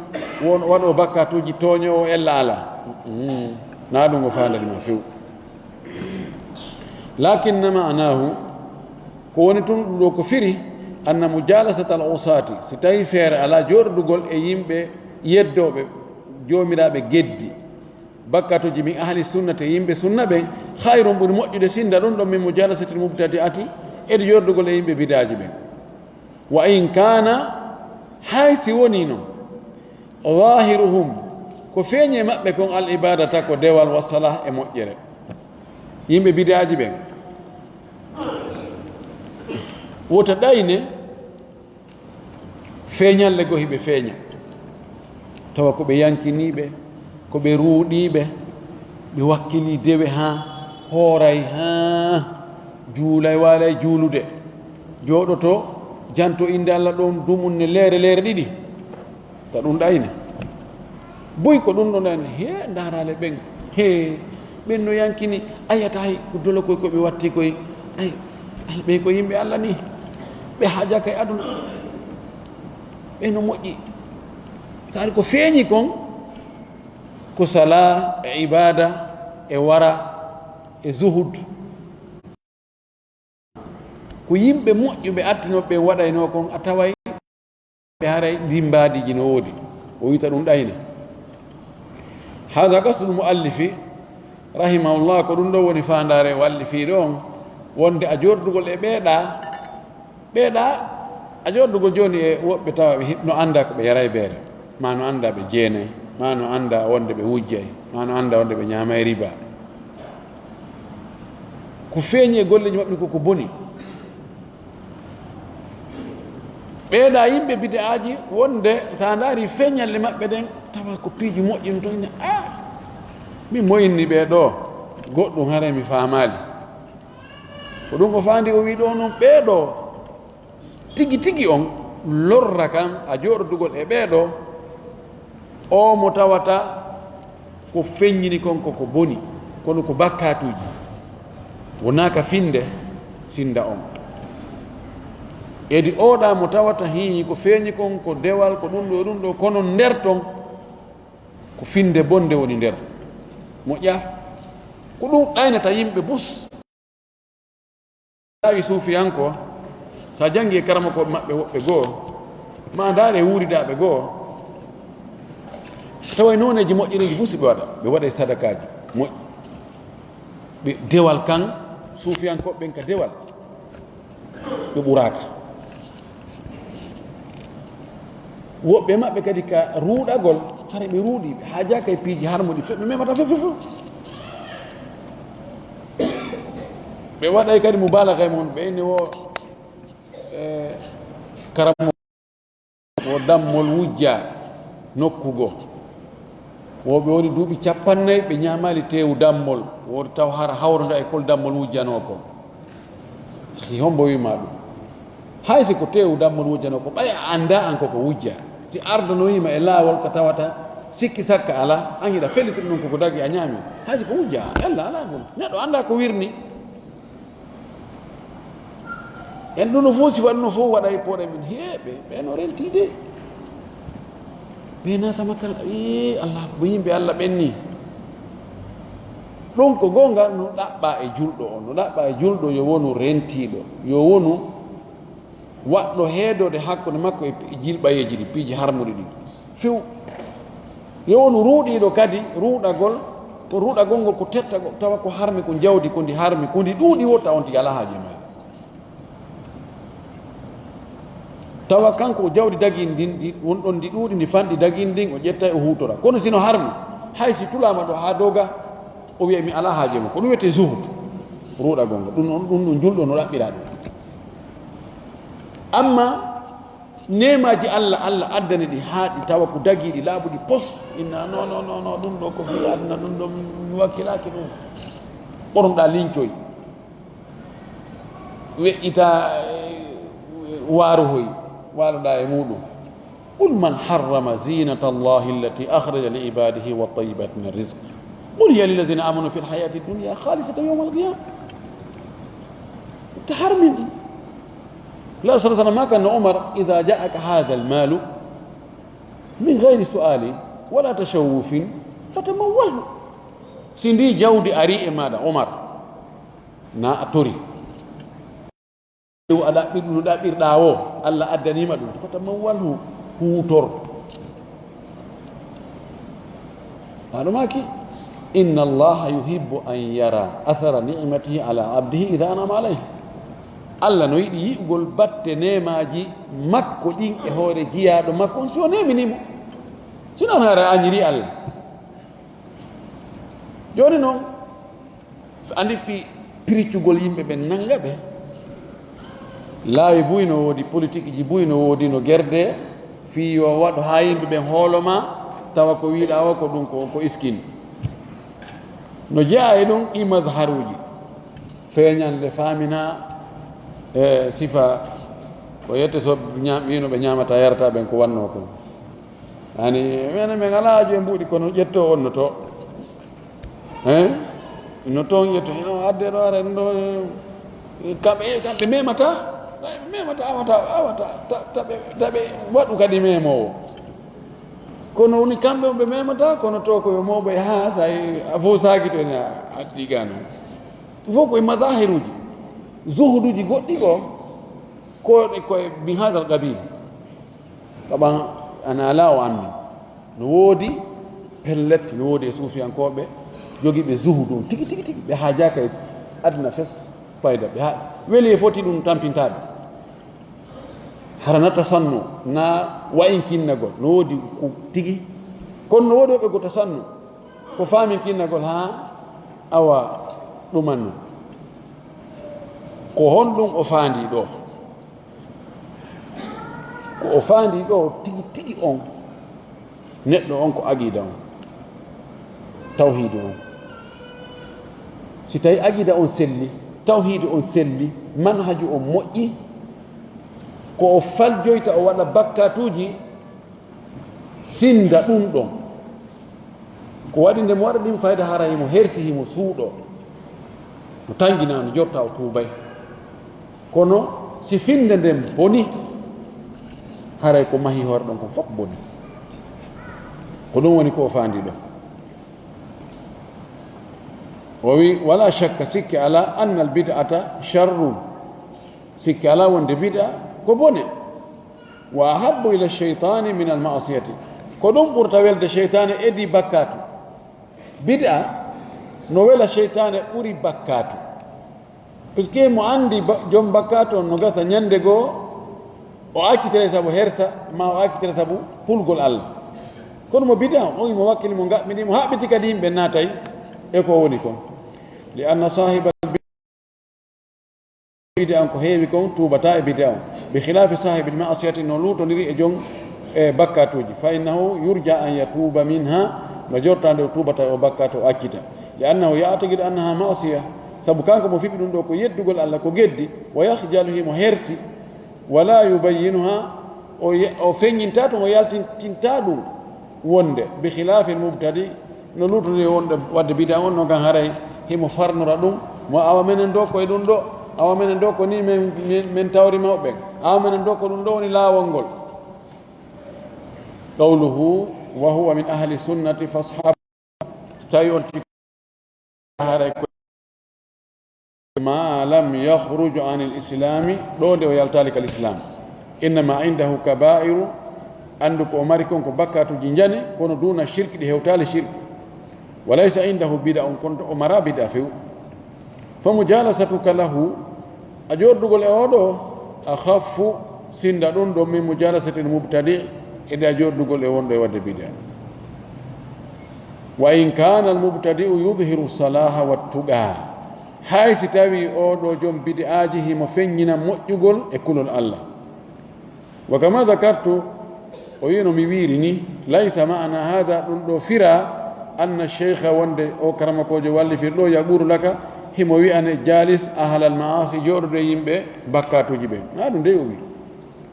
won waɗo bakkatuuji tooñoowo ella ala. Mm. Na ɗum o faandani ma few. Lakinna ma'anahu, ko woni tun ɗum ɗo ko firi, anna mujalasata al usati, si tawi feere ala joɗodugol e yimɓe yeddooɓe, joomiraaɓe geddi, bakkatuji min ahli sunnati, yimɓe sunna ɓen, khayrun, ɓuri moƴƴude sinda ɗum ɗon, min mujalasati al mubtadi'ati, e joɗodugol e yimɓe bidaaji ɓen. Wa in kana, hay si woni non, zahiruhum, ko feeñe maɓɓe kon al ibadata ko dewal, wa salah e moƴƴere. Yimɓe bidaaji ɓen wota ɗayne feeñalle goo hiɓe feeña, tawa ko ɓe yankiniiɓe, ko ɓe ruuɗiiɓe, ɓe wakkilii dewe haa hooray haa juulay waalay juulude, jooɗoto janto innde Allah ɗon dumunne leere, leere ɗiɗi. Ta ɗum ɗayne. Buy ko ɗum ɗon ɗayne. He, ndaaraale ɓen. He, ɓen no yankini. Ayata hay ko dolo koy ko ɓe watti koy. Ay, ay, ɓe ko yimɓe Allah ni. Ɓe haajaaka e aduna. Ɓe no moƴƴi. Saari ko feeñi kon, ko sala e ibada e wara e zuhud. Ko yimɓe moƴƴuɓe attinooɓe ɓen waɗaynoo kon, a taway ɓe haray ndin mbaadiiji no woodi. O wi'ata ɗum ɗayne. Hada qasdul muallifi, rahimahullah, ko ɗum ɗo woni faandaare wallifii ɗo on, wonde a jooɗodugol e ɓeeɗa, ɓeeɗa, a jooɗodugol jooni e woɓɓe tawa ɓe hi-, no annda ko ɓe yaray beere. Ma no annda ɓe jeenay, ma no annda wonde ɓe wujjay, ma no annda wonde ɓe ñaamay riba. Ko feeñi e golleeji maɓɓe ko ko boni. Ɓeeɗa yimɓe bid'aaji wonde, so a ndaari feeñalle maɓɓe ɗen, tawa ko piiji moƴƴi ɗum ton, ina, "Ah, min mo inni ɓee ɗoo, goɗɗum haray mi faamaali." Ko ɗum o faandi, o wi'i ɗoo noon, ɓee ɗoo, tigi tigi on lorra kan a jooɗodugol e ɓee ɗoo, o mo tawata ko feññini kon ko ko boni, kono ko bakkaatuuji, wonaa ka finde sinda on. Edi oɗa mo tawata hii ko feeñi kon ko dewal, ko ɗum ɗo e ɗum ɗo, kono nder ton ko finde bonde woni nder. Moƴƴa, ko ɗum ɗaynata yimɓe bus. Tawi suufiyanko, so a janngi e karamokooɓe maɓɓe woɓɓe goo, ma ndaare wuuridaaɓe goo, taway nooneeji moƴƴiriiji busi ɓe waɗa, ɓe waɗa e sadakaaji moƴƴi. Ɓe dewal kan, suufiyankooɓe ɓen ka dewal, ɓe ɓuraaka. Woɓɓe maɓɓe kadi ka ruuɗagol, hara ɓe ruuɗi, ɓe haajaaka e piiji harmuɗi, fe-, ɓe memata few, few, few. Ɓe waɗay kadi mubaalaga e mum, ɓe inni wo, e, karam-, wo dammol wujja nokku goo. Wo ɓe woni duuɓi cappannayi, ɓe ñaamaali teewu dammol, wo taw hara hawronda e kol dammol wujjanoo ko. Si hombo wiima ɗum? Hay si ko teewu dammol wujjanoo ko, ɓay a anndaa an ko ko wujja. Si ardanoyiima e laawol ka tawata sikki sakka alaa, an hiɗa felliti ɗum ko ko dagi a ñaami. Hay si ko wujja, yalla alaa ɗum. Neɗɗo anndaa ko wirni. En ɗum no fof, si waɗi no fof waɗa e pooɗe men. He, ɓe, ɓe no renti de. Ɓe na sama kala, ee, Allah, ko yimɓe Allah ɓen ni. Ɗum ko goonga no ɗaɓɓa e julɗo on, no ɗaɓɓa e julɗo yo wonu rentiiɗo, yo wonu waɗɗo heedoode hakkunde makko e pi-, jilɓayeeji ɗi, piiji harmuɗi ɗi. Few. Yo wonu ruuɗiiɗo kadi, ruuɗagol, ko ruuɗagol ngol ko tettagol, tawa ko harmi, ko jawdi, ko ndi harmi, ko ndi ɗuuɗi wota on tigi alaa haaji e maari. Tawa kanko o jawdi dagin ndin, ndi, won ɗon ndi ɗuuɗi, ndi fanɗi dagin ndin, o ƴetta o huutora. Kono sino harmi, hay si tulaama ɗo haa doga, o wiya mi alaa haaje mo. Ko ɗum wiyetee zuhud, ruuɗagol ngol. Ɗum on, ɗum ɗum julɗo no ɗaɓɓira ɗum. Amma neemaaji Allah, Allah addani ɗi haa ɗi tawa ko dagiiɗi laaɓuɗi pos, inna non, non, non, non, ɗum ɗo ko fii aduna, ɗum ɗo mi wakkilaaki ɗum. Ɓornoɗaa lincoy. Weƴƴita, eh, waaruhoy, waaloɗaa e muuɗum. قل من حرم زينة الله التي أخرج لعباده والطيبات من الرزق. قل هي للذين آمنوا في الحياة الدنيا خالصة يوم القيامة. Te har min ɗum. La sallallahu alaihi wasallam, ma kana Umar, idha ja'aka hadha al-malu min ghairi su'ali wala tashawufin fatamawwalhu. Si ndi jawdi ari e maɗa, Umar, na a tori. Ɗum a ɗaɓɓir-, no ɗaɓɓirɗa o, Allah addanima ɗum, fatamawwalhu, hutor. Aɗo maki, inna Allaha yuhibbu an yara athara ni'matihi ala abdihi idha an'ama alayhi. Allah no yiɗi yi'ugol batte nemaji makko ɗin e hoore jiyaaɗo makko on, si o neminimo. Sino on hara a ñiri Allah. Joni non, andi fi piricugol yimɓe ɓen nanga ɓe. Laawi buy no woodi, politique ji buy no woodi, no gerde, fi yo waɗo haa yimɓe ɓen hoolo ma, tawa ko wiɗa o ko ɗum ko, ko iskin. No jeyaa e ɗum ɗi mazharuji. Feeñande faamina, e sifa ko yette so ñaam-, wino ɓe ñaamata yarata ɓen ko wanno kon. Ani, menen men alaa aju e mbuuɗi kono ƴetto on no to. Hein? No toon ƴetto, o adde ɗo ara ɗo, eh, kamɓe, kamɓe memata, ɓe memata, awata, awata, ta-, taɓe, taɓe waɗu kadi memowo. Kono woni kamɓe on ɓe memata, kono to ko yo mawɓe haa sa a fof saaki to ene addi gano. Fof ko e mazahiruji, zuhuduji goɗɗi ko, ko, ko e min hadal qabil. Kaɓan ana alaa o anndi. No woodi pellet, no woodi e suufiyankooɓe jogiiɓe zuhudu on tigi, tigi, tigi. Ɓe haajaaka e aduna fes fayda. Ɓe ha-, weli e foti ɗum tampintaade. Hara na tasanno, na wa'inkinnagol. No woodi ko tigi. Kono no woodi woɓɓe go tasanno. Ko faaminkinnagol haa awa ɗumanno. Ko honɗum o faandi ɗo? Ko o faandi ɗo tigi tigi on, neɗɗo on ko aqida on, tawhidu on. Si tawi aqida on selli, tawhidu on selli, manhaju on moƴƴi, ko o faljoyta o waɗa bakkatuuji, sinda ɗum ɗon. Ko waɗi nde mo waɗa ɗin fayda hara himo hersi, himo suuɗo. No tanjina, no jorta o tuubay. Kono si finde nden boni, haray ko mahi hoore ɗon kon fof boni. Ko ɗum woni ko o faandi ɗo. O wi, wala shakka, sikke ala, anna al bid'ata sharrun. Sikke ala wonde bid'a ko bone. Wa ahabbu ila shaytani min al ma'siyati. Ko ɗum ɓurta welde sheytaane edi bakkaatu. Bid'a no wela sheytaane ɓuri bakkaatu. Puisque mo anndi ba-, jom bakkaatu on no gasa ñande goo, o accitere sabu hersa, ma o accitere sabu hulgol Allah. Kono mo bid'a on, o imo wakkili mo ngaɓɓini, mo haɓɓiti kadi yimɓe naatay e ko woni kon. Li anna sahibal bid'a on ko heewi kon tuubata e bid'a on. Bi khilafi sahibil ma'siyati, no luutondiri e jom, e bakkaatuuji. Fa innahu yurja an yatuuba minha, no jortaande o tuubata o bakkaatu o accita. Li annahu ya'taqidu annaha ma'siya, sabu kanko mo fiɓi ɗum ɗo ko yeddugol Allah, ko geddi, wa yakhjalu, himo hersi, wala yubayyinuha, o ye-, o feññinta ɗum, o yaltintinta ɗum wonde, bi khilafil mubtadi, no luutondiri wonde wadde bid'a on, no kan haray himo farnora ɗum, mo awa menen ɗo ko e ɗum ɗo, awa menen ɗo ko ni men, men, men tawri mawɓe ɓen, awa menen ɗo ko ɗum ɗo woni laawol ngol. Qawluhu, wa huwa min ahli sunnati fashab, tawi on haray ko ma lam yakhruj anil islami, ɗo nde o yaltaali kal islam. Innama indahu kabairu, anndu ko o mari kon ko bakkatuji njani, kono duna shirki, ɗi hewtaali shirki. Wa laysa indahu bid'a, on kono o mara bid'a few. Fa mujalasatuka lahu, a jordugol e oɗo, akhaffu, sinda ɗum ɗo min mujalasatil mubtadi, e nde a jordugol e wonɗo e wadde bid'a. Wa in kana al mubtadi'u yudhiru salaha wat tuqa, hay si tawi oɗo joom bid'aaji himo feññina moƴƴugol e kulol Allah. Wa kama dhakartu, o wi'no mi wiiri ni, laysa ma'na hadha, ɗum ɗo fira, anna sheikha, wonde o karamokoojo wallifir ɗo, yaqulu laka, himo wi'ane jalis ahlal ma'asi, jooɗodo e yimɓe bakkatuji ɓen. Na ɗum dey o wi.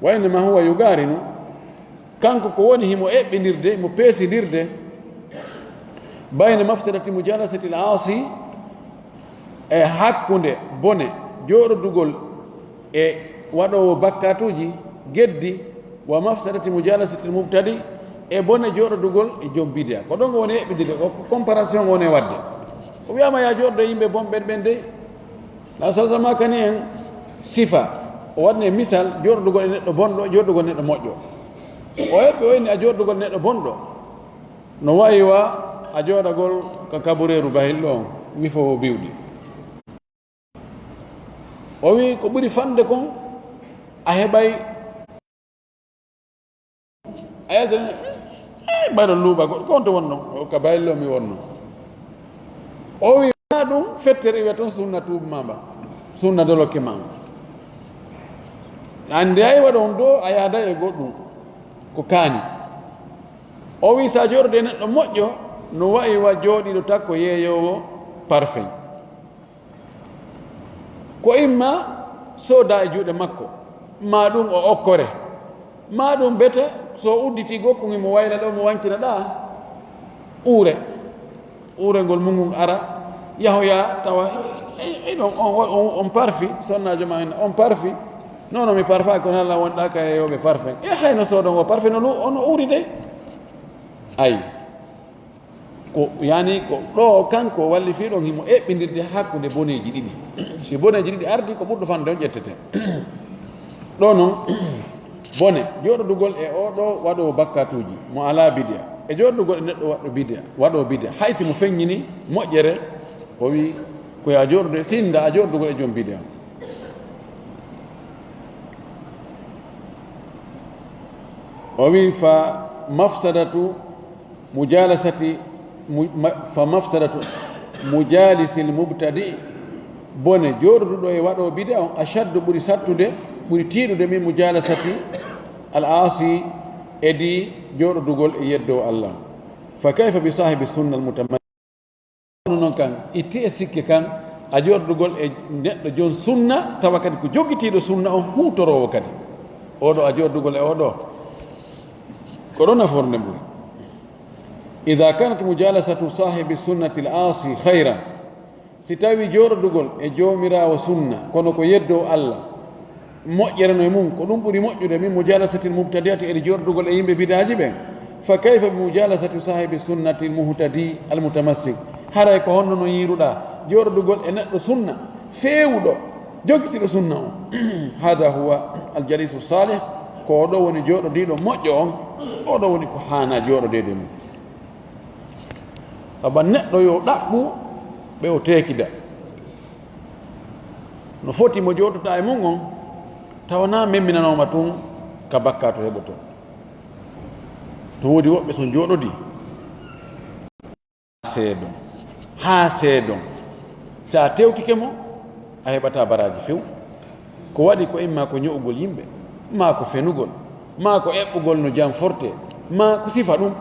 Wa innama huwa yuqarinu, kanko ko woni himo eɓɓindirde, himo peesindirde, bayna mafsadati mujalasati al-asi, e hakkunde bone Jooɗodugol e waɗoowo bakkaatuuji geddi, wa mafsadati mujalasatil mubtadi, e bone jooɗodugol e joom bidiya. Ko ɗon woni eɓɓidide ko, ko comparaison woni e waɗde. O wiyaama ya jooɗodo e yimɓe bonɓe ɓen dey. Na salsama kani en sifa, o waɗni e misal jooɗodugol e neɗɗo bonɗo, jooɗodugol e neɗɗo moƴƴo. O eɓɓi o inni a jooɗodugol e neɗɗo bonɗo. No wayi wa a jooɗagol ka kabureeru bahillo on, wifoowo biwɗi. O wi ko ɓuri fanɗude kon, a heɓay, a yaltani, eh, mbayɗo luuɓa goɗɗo, ko on to wonno? O ka bahillo mi wonno. O wi, "Wonaa ɗum, fettere iwa toon sunna tuubu ma mba, sunna dolokke ma mba." Anndi ay waɗa on ɗo, a yaada e goɗɗum, ko kaani. O wi, "Sa jooɗodo e neɗɗo moƴƴo, no wayi wa jooɗiiɗo takko yeeyoowo parfum." Ko imma sooda e juuɗe makko, maa ɗum o okkore, maa ɗum bete so udditi gokku ngi mo wayla ɗo, mo wancina ɗa, uure. Uurengol mum ngun ara, yahoya tawa, e, e, on, on, on, on parfi, sonnaajo ma en, on parfi. Non, non, mi parfaaki, kono Allah wonɗa ka yeeyooɓe parfum. E hayno soodongo parfum no lu-, ono uuri de. Ay. Ko, yani, ko ɗo kanko walli fii ɗon himo eɓɓindirde hakkunde boneeji ɗiɗi. Si boneeji ɗiɗi ardi, ko ɓurɗo fanɗude on ƴettete. Ɗo non, bone, jooɗodugol e oo ɗo waɗoowo bakkaatuuji, mo alaa bidiya, e jooɗodugol e neɗɗo waɗɗo bidiya, waɗoowo bidiya. Hay si mo feññini moƴƴere, o wi, ko ya jooɗodo, sinda a jooɗodugol e joom bidiya. O wi, fa mafsadatu mujalasati mu-, ma-, fa mafsadatu mujalisil mubtadi, bone jooɗoduɗo e waɗo bid'a on ashaddu, ɓuri sattude, ɓuri tiiɗude min mujalasati al aasi, edi jooɗodugol e yeddo Allah. Fa kayfa bi sahibi sunna al mutamassik? Kono non kan, itti e sikke kan, a jooɗodugol e neɗɗo jon sunna, tawa kadi ko jogitiiɗo sunna on, huutoroowo kadi. Oɗo a jooɗodugol e oɗo, ko ɗo nafoore nden ɓuri. Ida kanat mujalasatu sahibi sunnati al aasi khayran, si tawi jooɗodugol e joomiraawo sunna, kono ko yeddo Allah, moƴƴere no e mum, ko ɗum ɓuri moƴƴude min mujalasatil mubtadi'ati, e jooɗodugol e yimɓe bidaaji ɓen. Fa kayfa bi mujalasati sahibi sunnati al muhtadi al mutamassik? Haray ko honno no yiiruɗaa jooɗodugol e neɗɗo sunna, feewuɗo, jogitiiɗo sunna on? Hada huwa al jalisu salih, ko oɗo woni jooɗodiiɗo moƴƴo on, oɗo woni ko haana jooɗodeede mum. Saba neɗɗo yo ɗaɓɓu ɓe o teekida. No foti mo jooɗoɗaa e mum on, tawa na memminanooma tun ka bakkaatu heɓoto. No woodi woɓɓe son jooɗodii. Haa seedon. Haa seedon. Si a tewtike mo, a heɓataa baraaji few. Ko waɗi ko imma ko ño'ugol yimɓe, maa ko fenugol, maa ko eɓɓugol no jam forte, maa ko sifa ɗum.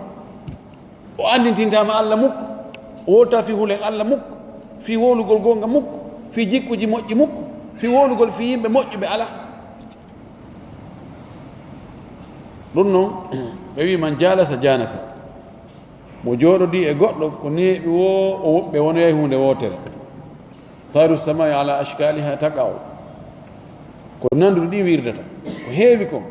O anndintintaama Alla mukko, o wowtaa fii hulen Alla mukko, fii wowlugol goonga mukko, fii jikkuuji moƴƴi mukko, fii wowlugol fii yimɓe moƴƴuɓe alaa. Ɗum noon, ɓe wii man jaalasa jaanasa. Mo jooɗodii e goɗɗo, ko neeɓi woo, o woɓɓe wonoyay huunde wootere. Tayru samaa'i ala ashkaaliha taqa'u. Ko nanduɗi ɗi wirdata. Ko heewi kon.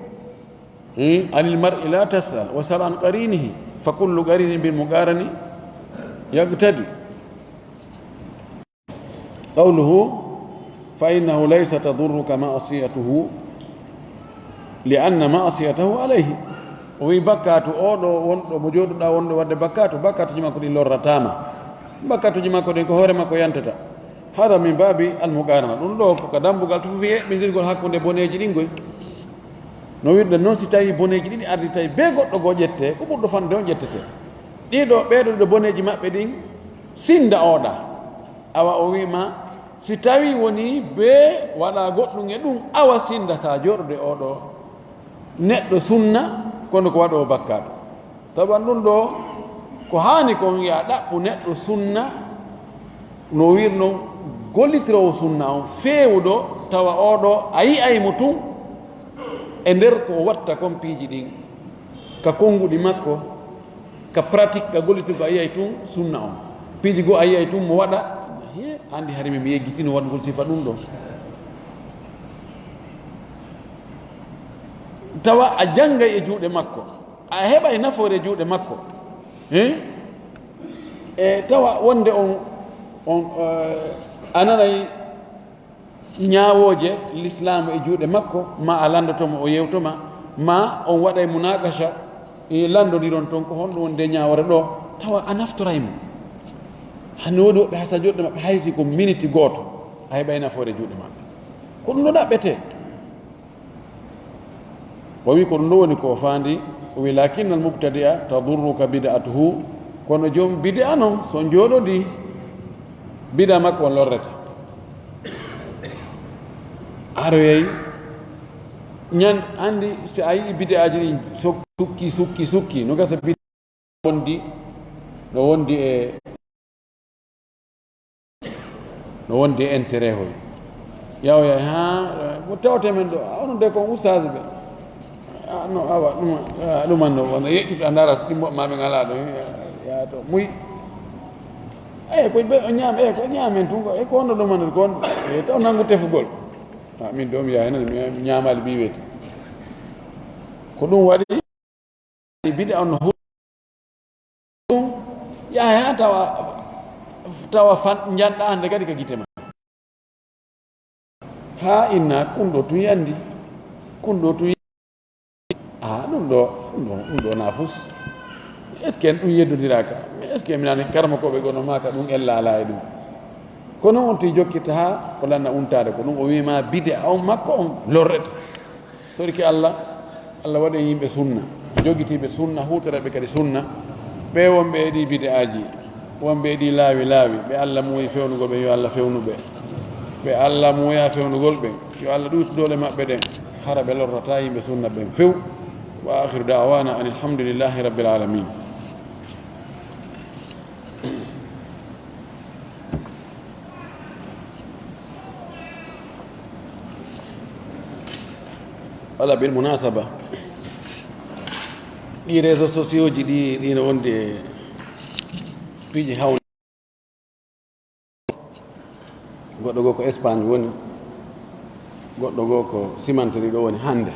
Hmm? Anil mar'i la tas'al, wa sal an qarinihi, fa kullu qarinin bil muqarani yaqtadi. Qawluhu, fa innahu laysa tadurruka ma'siyatuhu, li anna ma'siyatahu alayhi. O wi bakkaatu oo ɗo wonɗo, mo jooɗuɗaa wonɗo waɗde bakkaatu, bakkaatuuji makko ɗin lorrataa ma. Bakkaatuuji makko ɗin ko hoore makko yantata. Hada min baabi al-muqarana. Ɗum ɗoo ko ka dambugal to fof eɓɓindirgol hakkunde boneeji ɗin goy. No wirde noon, si tawii boneeji ɗiɗi ardii, tawi bee goɗɗo goo ƴettee, ko ɓurɗo fanɗude on ƴettetee. Ɗiɗo, ɓeeɗo ɗiɗo boneeji maɓɓe ɗin, sinda ooɗa. Awa o wii ma, si tawii wonii bee waɗaa goɗɗum e ɗum, awa sinda sa jooɗodo e oo ɗoo neɗɗo sunna, kono ko waɗoowo bakkaatu. Taban ɗum ɗoo, ko haani kon, yo a ɗaɓɓu neɗɗo sunna, no wirno gollitiroowo sunna on, feewuɗo, tawa oo ɗoo a yi'ay mo tun e nder ko o watta kon piiji ɗin, ka konnguɗi makko, ka pratique, ka gollitirgol, a yi'ay tun sunna on. Piiji goo a yi'ay tun mo waɗa, he, anndi hari mi, mi yejjitino waɗugol sifa ɗum ɗoo. Tawa a janngay e juuɗe makko, a heɓay nafoore e juuɗe makko. Hein? E tawa wonde on, on, eh, a nanay ñaawooje lislaamu e juuɗe makko, ma a lanndoto mo, o yewto ma, ma on waɗay munakasha, e lanndondiron ton ko honɗum woni nde ñaawoore ɗo, tawa a naftoray mo. Hannde woodi woɓɓe hasa joɗɗo maɓɓe, hay si ko miniti gooto, a heɓay nafoore juuɗe maɓɓe. Ko ɗum ɗo ɗaɓɓetee. O wi ko ɗum ɗo woni ko o faandi, o wi, "Lakinnal mubtadi'a tadurruka bid'atuhu." Kono joom bid'a non, so jooɗodi, bid'a makko on lorrete. Aroyay, ñan, anndi si a yi'i bid'aaji ɗin so-, sukki, sukki, sukki, no gasa bid'a wondi, no wondi e, no wondi e intérêt hoy. Yaw, yaw, ha, mo tawte men ɗo, a, onon de ko ustaas ɓe. A, no, awa, ɗum, a, ɗum an no, wona yeƴƴita ndara so ɗimmo ma ɓe ngala ɗo, ya, ya to, muy. Eyi, ko ɓe, o ñaam, eyi, ko ñaamen tun ko, eyi, ko honno ɗum an ko, eyi, taw nangu tefugol. A, min ɗo mi yahay nan, mi ñaamaali ɓii weeti. Ko ɗum waɗi, bid'a on no hu-, ɗum yahay ha tawa, tawa fan, njanɗa hande kadi ka gite ma. Ha inna, kun ɗo tun yandi, kun ɗo tun, a, ɗum ɗo, ɗum ɗo, ɗum ɗo na fus. Est-ce que en ɗum yeddodiraka? Mais est-ce que minani karama ko ɓe gono maka ɗum ella ala e ɗum? Kono on ti jokkita ha ko lanna untade ko ɗum o wima bid'a on makko on lorrete. Torki Allah, Allah waɗen yimɓe sunna, jogitiiɓe sunna, huutoreeɓe kadi sunna. Ɓe wonɓe e ɗi bid'aaji, wonɓe e ɗi laawi laawi, ɓe Allah muuyi fewnugol ɓen, yo Allah fewnu ɓe. Ɓe Allah muuya fewnugol ɓen, yo Allah ɗuytu doole maɓɓe ɗen, hara ɓe lorrataa yimɓe sunna ɓen few. Wa akhiru da'wana anil hamdulillahi rabbil alamin. Wala, bil munasaba, ɗi réseaux sociaux ji ɗi, ɗi no wondi e piiji hawni. Goɗɗo goo ko Espagne woni, goɗɗo goo ko Cimenterie ɗo woni hannde.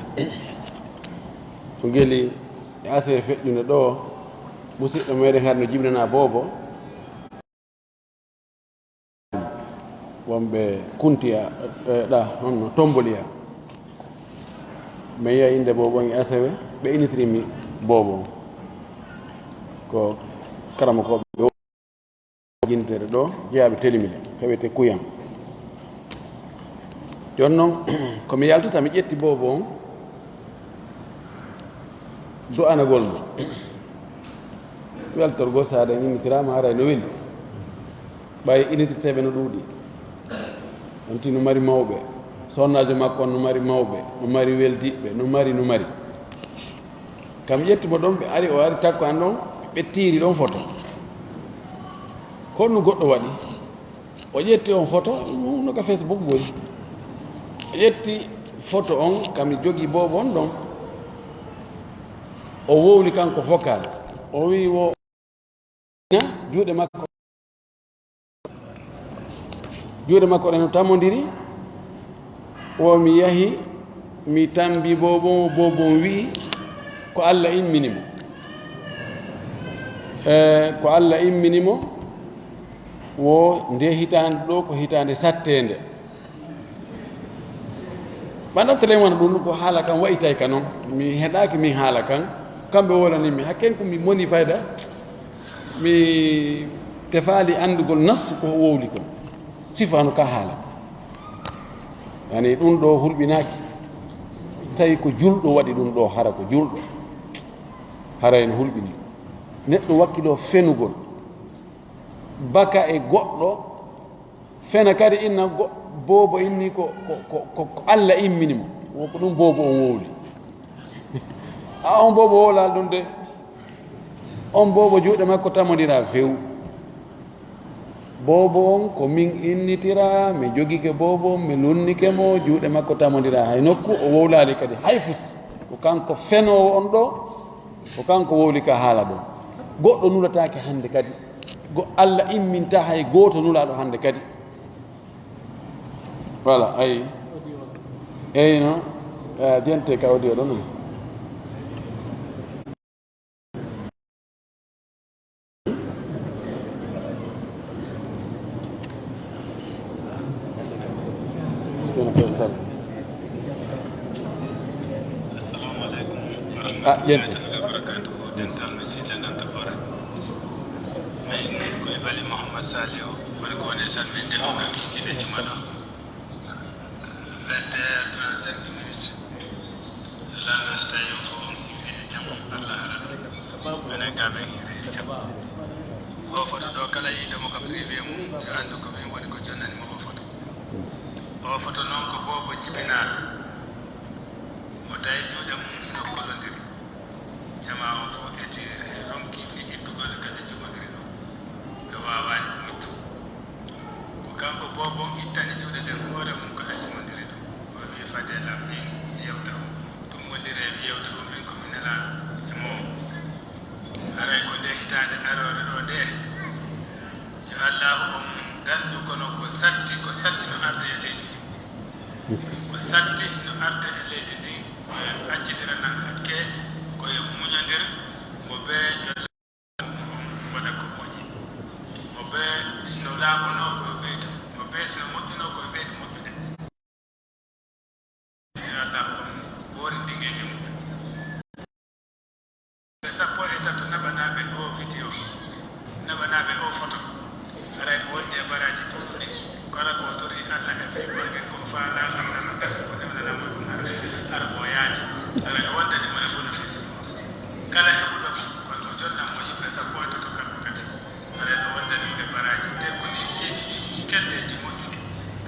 So ngeli e asee feƴƴunde ɗo, musiɗɗo meɗen hannde no jibinanaa boobo. Wonɓe Kuntiya, e, ɗa, honno, Tomboliya. Mi yi'a innde boobo on e asewe, ɓe initirini boobo on. Ko karamokooɓe ɗo, jintere ɗo, jeyaaɓe Telimile, ka wiyetee Kuyan. Jooni non, ko mi yaltata, mi ƴetti boobo on, du'anagol mo. Weltorgol, so aɗa innitiraama, haray no weli. Ɓay innitirteeɓe no ɗuuɗi. On ti no mari mawɓe. Sonnaajo makko on no mari mawɓe, no mari weldiɓɓe, no mari, no mari. Kam ƴetti mo ɗon, ɓe ari, o ari takko an ɗon, ɓe tiiri ɗon foto. Honno goɗɗo waɗi? O ƴetti on foto, no ka Facebook woni. O ƴetti foto on, kam jogi boobo on ɗon. O wowli kanko vocal. O wi wo juuɗe makko, juuɗe makko ɗe no tamondiri. O mi yahi, mi tambi boobo, boobo on wi'i ko Allah immini mo. E, ko Allah immini mo, wo nde hitaande ɗo ko hitaande satteende. Ɓanɗa telen wona ɗum ko haala kan wa'itay ka non. Mi heɗaaki min haala kan. Kamɓe wolani mi. Hakken ko mi moni fayda. Mi tefaali anndugol nassu ko wowli kon. Sifaano ka haala. Yani ɗum ɗo hulɓinaaki. Tawi ko julɗo waɗi ɗum ɗo, hara ko julɗo. Hara en hulɓini. Neɗɗo wakkilo fenugol. Baka e goɗɗo fena kadi inna go-, boobo inni ko, ko, ko, ko, ko Allah immini mo. Wo ko ɗum boobo on wowli. A on boobo wowlaali ɗum de. On boobo juuɗe makko tamondira few. Boobo on ko min innitira, mi jogike boobo on, mi lunnike mo, juuɗe makko tamondira hay nokku, o wowlaali kadi hay fus. Ko kanko fenoowo on ɗo, ko kanko wowli ka haala ɗo. Goɗɗo nulataake hannde kadi. Go-, Allah imminta hay gooto nulaaɗo hannde kadi. Voilà, ayi. Eyi no, eh, jente ka audio ɗo non. Assalamu aleykum wa rahmatullahi taala wa barakatuhu. Dental mi sille nan to Bore. Min ko e Bali Mouhammad Saliou, woni ko woni e salminde on e juma ɗo. Vingt et un heures trente-cinq minutes. Lanndo so tawi o fof on hiɓe e jam, Allah haɗa ɗum. Menen ga men hiɓe e jam. O foto ɗo, kala yiiɗo mo ka privé mum, yo anndu ko min woni ko jonnani mo o foto. O foto noon ko boobo jibinaaɗo. O tawi juuɗe mum hino kollondiri. Jamaa on fof eti ronki fii ittugol e kadi jogondiri ɗum. Ɓe waawaani ɗum ittu. Ko kanko boobo on ittani juuɗe ɗen hoore mum ko esmondiri ɗum. O wi'i, "Fadee lam min yewta on. Ɗum wonndiri e yewta on min ko min nelaaɗo e moo." Haray ko nde hitaande aroore ɗoo ndee, yo Allaahu on ganndu, kono ko satti, ko satti no arde e leydi ndin. Ko satti no arde e leydi ndin, ko e accindira nan hakke, ko e muñondir, mo bee yo waɗa ko moƴƴi. Mo bee sino laaɓonoo ko e ɓeydu, mo bee sino moƴƴunoo ko e ɓeydu moƴƴude. Inshallah, on goori ndingeeji mum. Ɓe sappo e tato naɓanaaɓe oo video, naɓanaaɓe oo foto. Haray ko wonde e baraaji ɗuuɗuɗi. Kala ko o tori Allah e fii ɓanngel ko faalaa Allah no gasa ko newnanaa mo ɗum hara, hara ko o yaadi. Haray o waddani mo e bonofiisi. Kala heɓuɗo mo, kono o jonnaa mo yimɓe sappo e tato kamɓe kadi. Haray no wonde ɗum e baraaji, te ko ɗi keeɗi ɗi kelleeji moƴƴuɗi.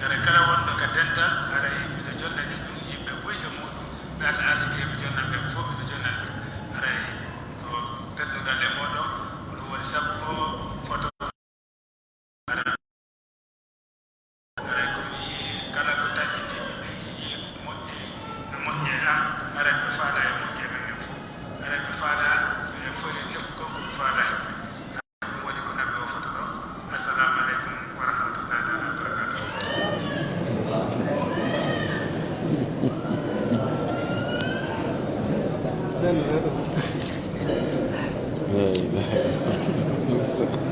Haray kala wonɗo ka dental, haray miɗo jonnani ɗum yimɓe buy e muuɗum. Ɓe Allah arsiki yo mi jonnan ɓe fof, miɗo jonnan ɓe. Haray ko teddungal e mooɗon, ko ɗum woni sabu o foto. Haray ko mi yi'i kala ko taƴini, mi yi'i moƴƴi, no moƴƴi e an, haray ɓe faalaa e moƴƴi e men en fof. Haray ɓe faalaa, minen fof en keɓu kon ko ɓe faalaa e. Ɗum woni ko naɓi o foto ɗo. Assalamu aleykum wa rahmatullahi taala wa barakatuh. La ilaha illallah.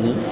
Hmm?